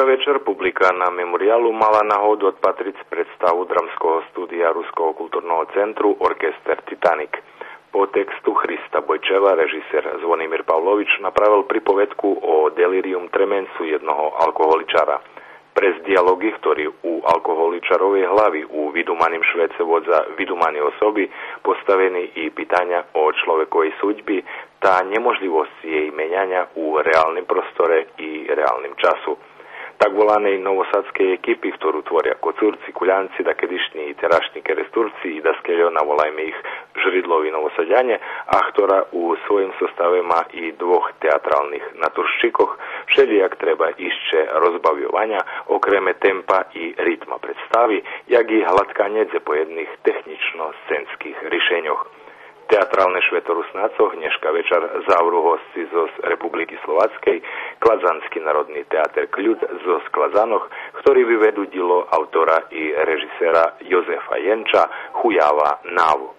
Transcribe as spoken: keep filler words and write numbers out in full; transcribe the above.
Вечар публика на Мемориялу мала нагоду одпатриц представу Драмского студия Руского културного центру Оркестер Титаник. По тексту Христа Бойчева режисер Звонимир Павлович направел приповедку о делириум тременсу єдного алкоголичара. През диялоґи, хтори у алкоголичаровей глави у видуманим швеце водза видумани особи, поставени и питаня о чловековей судьби та нєможлївосци єй меняня у реалним просторе и реалним часу. Так воланей новосадскей екипи, хтору творя Коцурци, Кулянци, дакедишнї и терашнї Керестурци и даскельо, наволайме их, жридлови Новосадянє, а хтора у своїм составе ма и двох театралних натурщикох, вшелїяк треба ище розбавйованя, окреме темпа и ритма представи, як и глатканє дзепоєдних технїчно-сценских ришеньох. Театралне швето Руснацох нєшка вечар завру госци зоз Републики Словацкей, Кладзански народни театер Клюд зоз Кладзанох, хтори виведу дїло автора и режисера Йозефа Єнча Хуява Наву.